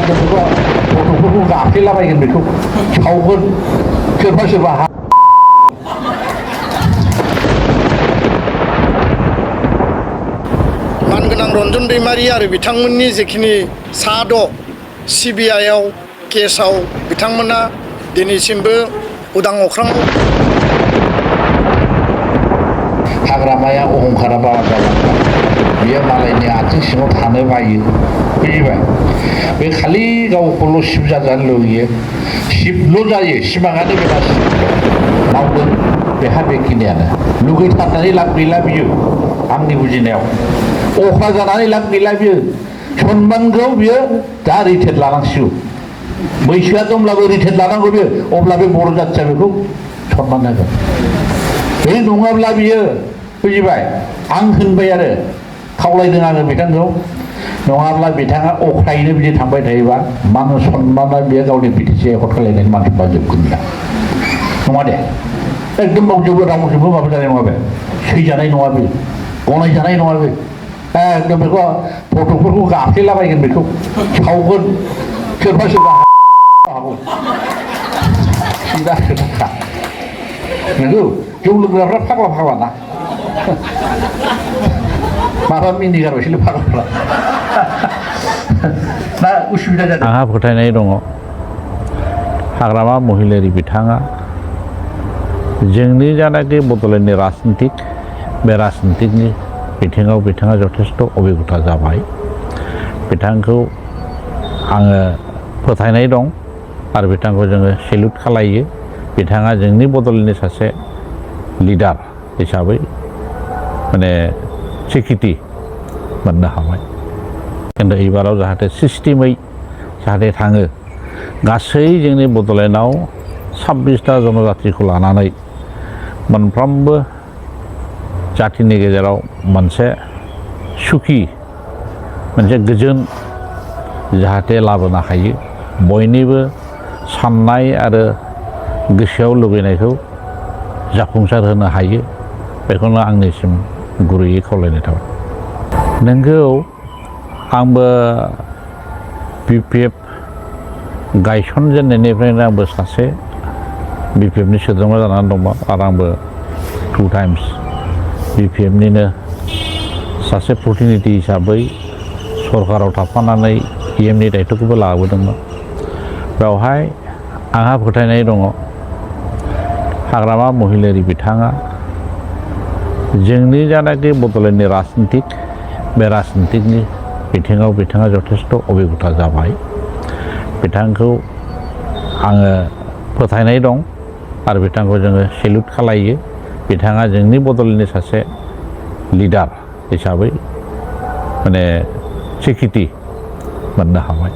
बेखौ गथ'फोरखौ गाफ्लेलाबायगोन बेखौ सावगोन सोरबा सोरबा मानगोनां रन्जन दैमारि आरो बिथांमोननि जेखिनि सा-6 सिबिआइआव केसाव बिथांमोना दिनैसिमबो उदां अख्राङाव हाग्रामाया अहंखारा बारा जालांबाय बियो मालायनि आथिं सिङाव थानो बायो बुजिबाय बे खालि गावखौल' सिब जाजानो लुगैयो सिबल' जायो सिमाङानो बेना सिबल' मावगोन बेहा बेखिनियानो लुगैथारनानै लाब गैला बियो आंनि बुजिनायाव अख्रा जानानै लाब गैला बियो सनमानखौ बियो दा रिटेट लानांसिगौ बैसोआ दंब्लाबो रिटेट लानांगौ बियो अब्ला बे बर' जाथिया बेखौ सनमान होगोन बे नङाब्ला बियो बुजिबाय आं होनबाय आरो खावलायदों आङो बिथांखौ नङाब्ला बिथाङा अख्रायैनो बिदि थांबाय थायोबा मान सनमाना बियो गावनि बिटिसि एकर्ड खालायनायनि मानसिफ्रा जोबगोन दा नङा दे एकदम बावजोबो रावजोंबो माबा जानाय नङा बे सैजानाय नङा बे गनायजानाय नङा बे एकदम बेखौ गथ'फोरखौ गाफ्लेलाबायगोन बेखौ सावगोन सोरबा सोरबा हागौ सिदा खोथा नंगौ जौ लोंग्राफ्रा फाग्ला फाग्ला ना माबा मिनिगारबायसोलै फाग्लाफ्रा ना उसुबिदा जादों आंहा फोथायनाय दङ हाग्रामा महिलारि बिथाङा जोंनि जानाखि बड'लेण्डनि राजनितिक बे राजनितिकनि बिथिङाव बिथाङा जथेस्थ' अबिगथा जाबाय बिथांखौ आङो फोथायनाय दं आरो बिथांखौ जोङो सेलुट खालायो बिथाङा जोंनि बड'लेण्डनि सासे लिडार हिसाबै माने सिकिति मोननो हाबाय खिन्थु एबाराव जाहाथे सिस्टेमै जाहाथे थाङो गासै जोंनि बड'लेण्डआव 26टा जनजातिखौ लानानै मोनफ्रोमबो जातिनि गेजेराव मोनसे सुखि मोनसे गोजोन जाहाथे लाबोनो हायो बयनिबो साननाय आरो गोसोआव लुबैनायखौ जाफुंसार होनो हायो बेखौनो आंनिसिम गुरैयै खावलायनाय थाबाय नोंगौ आंबो BPF गायसनजेननायनिफ्रायनो आंबो सासे BPFनि सोद्रोमा जानानै दंमोन आरो आंबो 2 टाइम्स BPFनिनो सासे प्रतिनिधि हिसाबै सरकाराव थाफानानै EMनि दायथ'खौबो लाबोदोंमोन बेवहाय आंहा फोथायनाय दङ हाग्रामा महिलारि बिथाङा जोंनि जानाखि बड'लेण्डनि राजनितिक बे राजनितिकनि बिथिङाव बिथाङा जथेस्थ' अबिगथा जाबाय बिथांखौ आङो फोथायनाय दं आरो बिथांखौ जोङो सेलुट खालायो बिथाङा जोंनि बड'लेण्डनि सासे लिडार हिसाबै माने सिकिति मोननो हाबाय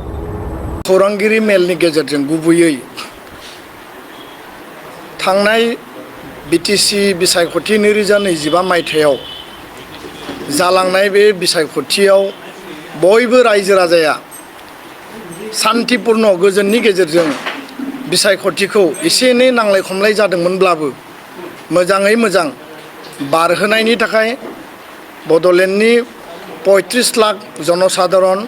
खौरांगिरि मेलनि गेजेरजों गुबैयै थांनाय बिटिसि बिसायख'थि 2025 मायथाइयाव जालांनाय बे बिसायख'थियाव बयबो रायजो राजाया सान्तिपुर्ण गोजोननि गेजेरजों बिसायख'थिखौ एसे एनै नांलाय खमलाय जादोंमोनब्लाबो मोजाङै मोजां बारहोनायनि थाखाय बड'लेण्डनि 35 लाख जनसाधारन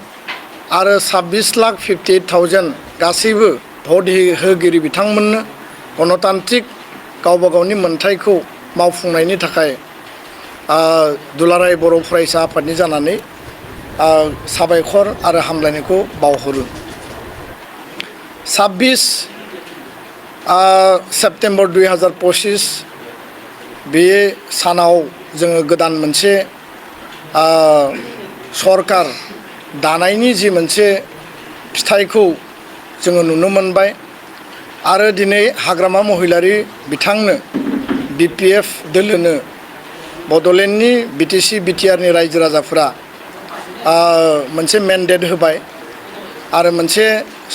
आरो 26,58,000 गासैबो भट होगिरि बिथांमोननो गणतान्त्रिक गावबा गावनि मोन्थायखौ मावफुंनायनि थाखाय दुलाराय बर' फरायसा आफादनि जानानै साबायखर आरो हामलायनायखौ बावहरो 26 सेप्तेम्बर 2025 बे सानाव जोङो गोदान मोनसे सरकार दानायनि जि मोनसे फिथाइखौ जोङो नुनो मोनबाय आरो दिनै हाग्रामा महिलारि बिथांनो BPF दोलोनो बड'लेण्डनि बिटिसि बिटिआरनि रायजो राजाफोरा मोनसे मेन्डेट होबाय आरो मोनसे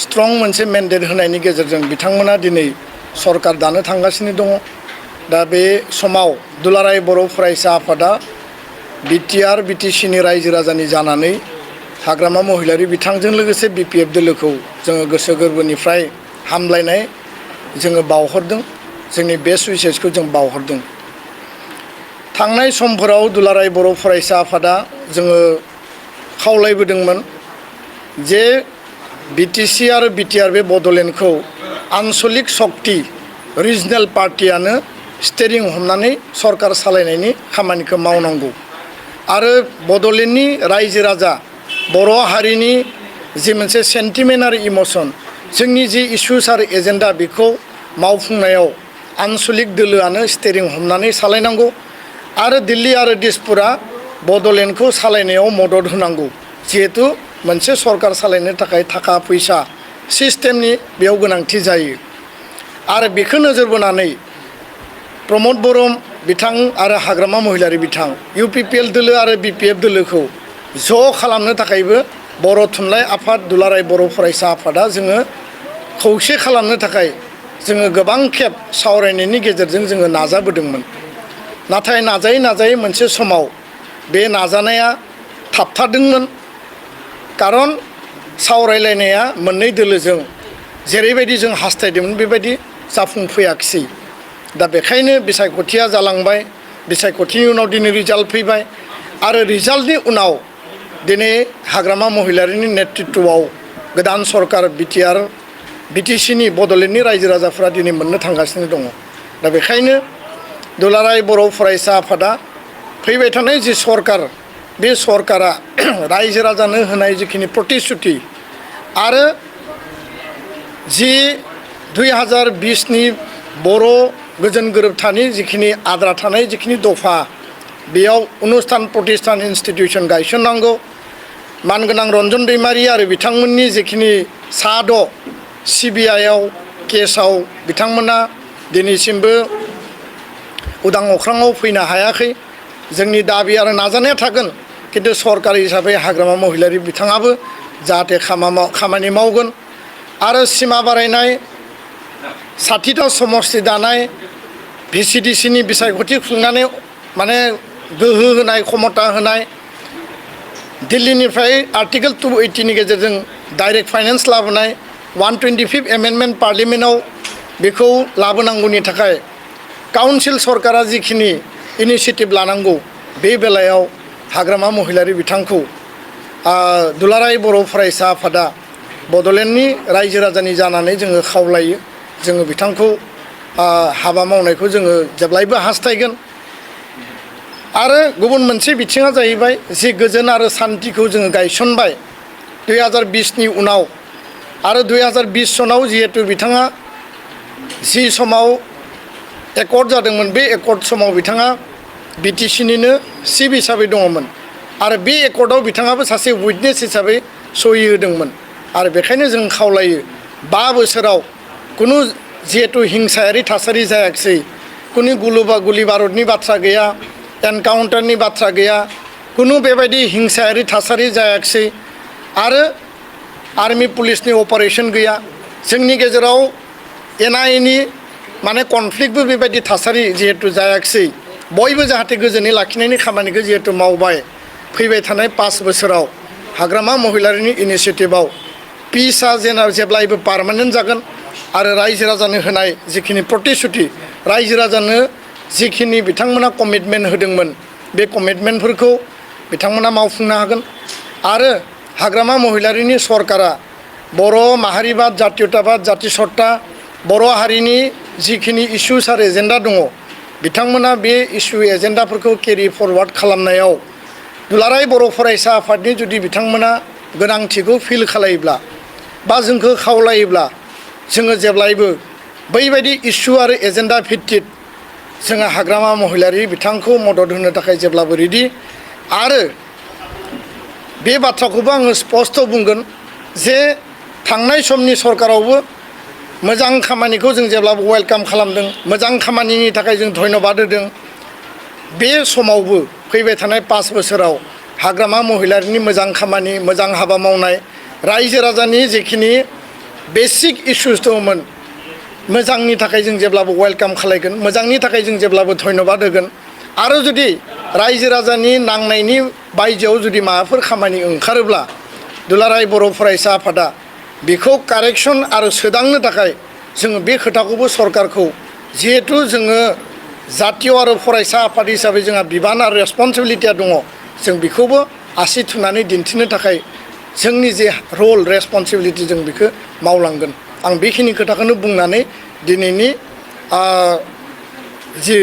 स्ट्रं मोनसे मेन्डेट होनायनि गेजेरजों बिथांमोना दिनै सरकार दानो थांगासिनो दङ दा बे समाव दुलाराय बर' फरायसा आफादा बिटिआर बिटिसिनि रायजो राजानि जानानै हाग्रामा महिलारि बिथांजों लोगोसे BPF दोलोखौ जोङो गोसो गोरबोनिफ्राय हामलायनाय जोङो बावहरदों जोंनि बेस्ट उइसेसखौ जों बावहरदों थांनाय समफोराव दुलाराय बर' फरायसा आफादा जोङो खावलायबोदोंमोन जे बिटिसि आरो बिटिआर बे बड'लेण्डखौ आन्सलिक शक्ति रिजनेल पार्टियानो स्टेरिं हमनानै सरकार सालायनायनि खामानिखौ मावनांगौ आरो बड'लेण्डनि रायजो राजा बर' हारिनि जि मोनसे सेन्टिमेन्ट आरो इमसन जोंनि जि इस्युस आरो एजेन्डा बेखौ मावफुंनायाव आन्सलिक दोलोआनो स्टेरिं हमनानै सालायनांगौ आरो दिल्ली आरो दिसपुरा बड'लेण्डखौ सालायनायाव मदद होनांगौ जिहेतु मोनसे सरकार सालायनो थाखाय थाखा फैसा सिस्टेमनि बेयाव गोनांथि जायो आरो बेखौ नोजोर बोनानै प्रमद बर' बिथां आरो हाग्रामा महिलारि बिथां UPPL दोलो आरो BPF दोलोखौ ज' खालामनो थाखायबो बर' थुनलाइ आफाद दुलाराय बर' फरायसा आफादा जोङो खौसे खालामनो थाखाय जोङो गोबां खेब सावरायनायनि गेजेरजों जोङो नाजाबोदोंमोन नाथाय नाजायै मोनसे समाव बे नाजानाया थाबथादोंमोन खारन सावरायलायनाया मोननै दोलोजों जेरैबायदि जों हास्थायदोंमोन बेबायदि जाफुंफैयाखिसै दा बेखायनो बिसायख'थिया जालांबाय बिसायख'थिनि उनाव दिनै रिजाल्ट फैबाय आरो रिजाल्टनि उनाव दिनै हाग्रामा महिलारिनि नेतृत्वआव गोदान सरकार बिटिसिनि बड'लेण्डनि रायजो राजाफोरा दिनै मोननो थांगासिनो दङ दा बेखायनो दुलाराय बर' फरायसा आफादा फैबाय थानाय जि सरकार बे सरकारा रायजो राजानो होनाय जिखिनि प्रतिश्रुति आरो जि 2020नि बर' गोजोन गोरोबथानि जिखिनि आद्रा थानाय जिखिनि दफा बेयाव अनुस्थान प्रतिष्ठान इन्स्टिटिउसन गायसननांगौ मानगोनां रन्जन दैमारि आरो बिथांमोननि जिखिनि सा-6 CBIआव केसाव बिथांमोना दिनैसिमबो उदां अख्राङाव फैनो हायाखै जोंनि दाबि आरो नाजानाया थागोन किन्तु सरकार हिसाबै हाग्रामा महिलारि बिथाङाबो जाहाथे खामानि मावगोन आरो सिमा बारायनाय 60टा समस्ति दानाय VCDCनि बिसायख'थि खुंनानै माने गोहो होनाय क्षमता होनाय दिल्लीनिफ्राय आर्टिकेल 280नि गेजेरजों डाइरेक्ट फाइनेन्स लाबोनाय 125 एमेन्डमेन्ट पार्लियामेन्टआव बेखौ लाबोनांगौनि थाखाय काउन्सिल सरकारा जिखिनि इनिसिएटिभ लानांगौ बे बेलायाव हाग्रामा महिलारि बिथांखौ दुलाराय बर' फरायसा आफादा बड'लेण्डनि रायजो राजानि जानानै जोङो खावलायो जोङो बिथांखौ हाबा मावनायखौ जोङो जेब्लायबो हास्थायगोन आरो गुबुन मोनसे बिथिङा जाहैबाय जि गोजोन आरो सान्थिखौ जोङो गायसनबाय 2020नि उनाव आरो 2020 सनाव जिहेतु बिथाङा जि समाव एकर्ड जादोंमोन बे एकर्ड समाव बिथाङा बिटिसिनिनो चिफ हिसाबै दङमोन आरो बे एकर्डआव बिथाङाबो सासे उइटनेस हिसाबै सहि होदोंमोन आरो बेखायनो जों खावलायो 5 बोसोराव कुनु जिहेतु हिंसायारि थासारि जायाखिसै कुनु गुलि बारुदनि बाथ्रा गैया एनकाउन्टारनि बाथ्रा गैया कुनु बेबायदि हिंसायारि थासारि जायाखिसै आरो आर्मी पुलिसनि अपारेशन गैया जोंनि गेजेराव एना-एनि माने कनफ्लिक्टबो बेबायदि थासारि जिहेतु जायाखिसै बयबो जाहाथे गोजोनै लाखिनायनि खामानिखौ जिहेतु मावबाय फैबाय थानाय 5 बोसोराव हाग्रामा महिलारिनि इनिसिएटिभआव पिसआ जेब्लायबो पार्मानेन्ट जागोन आरो रायजो राजानो होनाय जिखिनि प्रतिश्रुति रायजो राजानो जिखिनि बिथांमोना कमिटमेन्ट होदोंमोन बे कमिटमेन्टफोरखौ बिथांमोना मावफुंनो हागोन आरो हाग्रामा महिलारिनि सरकारा बर' माहारिबाद जातीयताबाद जातिसत्ता बर' हारिनि जिखिनि इस्युस आरो एजेन्डा दङ बिथांमोना बे इस्यु एजेन्डाफोरखौ केरि फरवार्ड खालामनायाव दुलाराय बर' फरायसा आफादनि जुदि बिथांमोना गोनांथिखौ फिल खालायोब्ला बा जोंखौ खावलायोब्ला जोङो जेब्लायबो बैबायदि इस्यु आरो एजेन्डा भित्तिक जोङो हाग्रामा महिलारि बिथांखौ मदद होनो थाखाय जेब्लाबो रेडि आरो बे बाथ्राखौबो आङो स्पष्ट बुंगोन जे थांनाय समनि सरकारावबो मोजां खामानिखौ जों जेब्लाबो वेलकाम खालामदों मोजां खामानिनि थाखाय जों धन्यबाद होदों बे समावबो फैबाय थानाय 5 बोसोराव हाग्रामा महिलारिनि मोजां खामानि मोजां हाबा मावनाय रायजो राजानि जिखिनि बेसिक इस्युस दंमोन मोजांनि थाखाय जों जेब्लाबो वेलकाम खालायगोन मोजांनि थाखाय जों जेब्लाबो धन्यबाद होगोन आरो जुदि रायजो राजानि नांनायनि बायजोआव जुदि माबाफोर खामानि ओंखारोब्ला दुलाराय बर' फरायसा आफादा बेखौ कारेक्सन आरो सोदांनो थाखाय जोङो बे खोथाखौबो सरकारखौ जिहेतु जोङो जातीय आरो फरायसा आफाद हिसाबै जोंहा बिबान आरो रेसपन्सिबिलिटिया दङ जों बेखौबो आसि थुनानै दिन्थिनो थाखाय जोंनि जे रल रेसपन्सिबिलिटि जों बेखौ मावलांगोन आं बेखिनि खोथाखौनो बुंनानै दिनैनि जि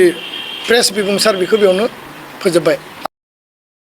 प्रेस बिबुंसार बेखौ बेयावनो फोजोबबाय